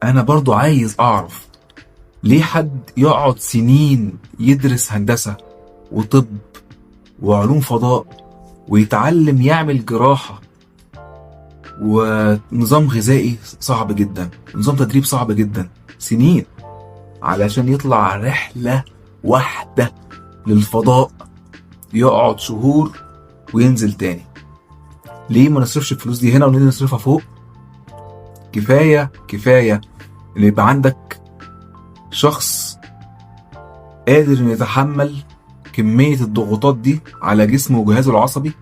انا برضو عايز اعرف ليه حد يقعد سنين يدرس هندسة وطب وعلوم فضاء ويتعلم يعمل جراحة ونظام غذائي صعب جدا، نظام تدريب صعب جدا، سنين علشان يطلع رحلة واحدة للفضاء يقعد شهور وينزل تاني. ليه ما نصرفش الفلوس دي هنا وننزل نصرفها فوق؟ كفاية كفاية ان يبقى عندك شخص قادر انه يتحمل كمية الضغوطات دي على جسمه وجهازه العصبي،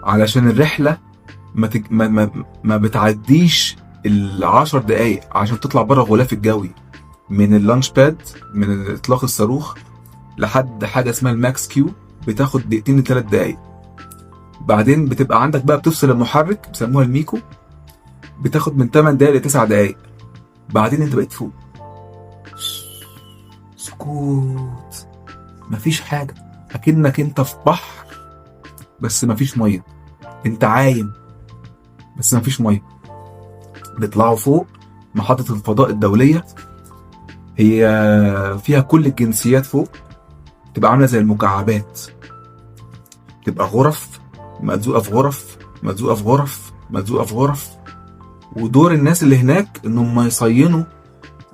علشان الرحلة ما, تج... ما, ما, ما بتعديش ال10 دقايق عشان تطلع بره الغلاف الجوي من ال launch pad، من اطلاق الصاروخ لحد حاجة اسمها ال Max Q، بتاخد دقيقتين ل3 دقايق. بعدين بتبقى عندك بقى بتفصل المحرك، بيسموها ال MECO، بتاخد من 8 دقايق ل 9 دقايق. بعدين انت بقيت فوق، سكوت، مفيش حاجة، اكنك انت في بحر بس مفيش مية، انت عايم بس مفيش مية. بيطلعوا فوق محطة الفضاء الدولية، هي فيها كل الجنسيات فوق، تبقى عاملة زي المكعبات، تبقى غرف ملزوقة في غرف ملزوقة في غرف ملزوقة في غرف. ودور الناس اللي هناك انهم يصينوا،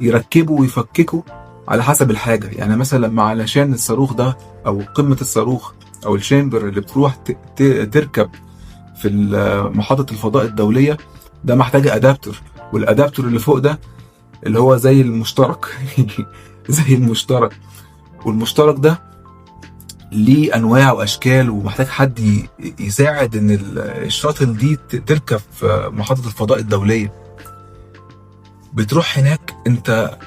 يركبوا ويفككوا على حسب الحاجة. يعني مثلا لما علشان الصاروخ ده او قمة الصاروخ او ال chamber اللي بتروح تركب في محطة الفضاء الدولية ده محتاج adapter، وال adapter اللي فوق ده اللي هو زي المشترك، زي المشترك، والمشترك ده ليه انواع واشكال، ومحتاج حد يساعد ان ال shuttle دي تركب في محطة الفضاء الدولية. بتروح هناك انت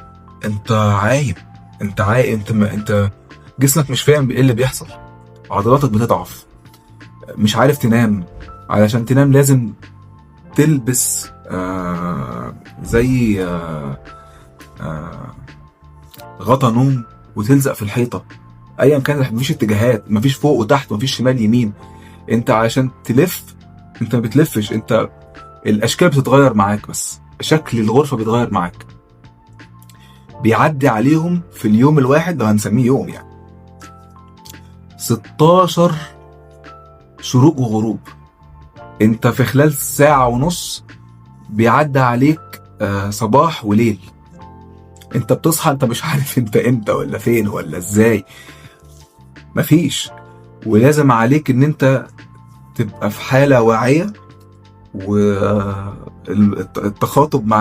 عايم، انت عايم، انت ما انت جسمك مش فاهم ايه اللي بيحصل، عضلاتك بتضعف، مش عارف تنام. علشان تنام لازم تلبس زي غطا نوم وتلزق في الحيطه ايا كان. مفيش اتجاهات، مفيش فوق وتحت، مفيش شمال يمين. انت عشان تلف انت ما بتلفش، انت الاشكال بتتغير معاك، بس شكل الغرفه بيتغير معاك. بيعدي عليهم في اليوم الواحد، لو هنسميه يوم يعني، 16 شروق وغروب. انت في خلال ساعة ونص بيعدي عليك صباح وليل. انت بتصحى انت مش عارف انت امتى ولا فين ولا ازاي، مفيش. ولازم عليك ان انت تبقى في حالة واعية والتخاطب مع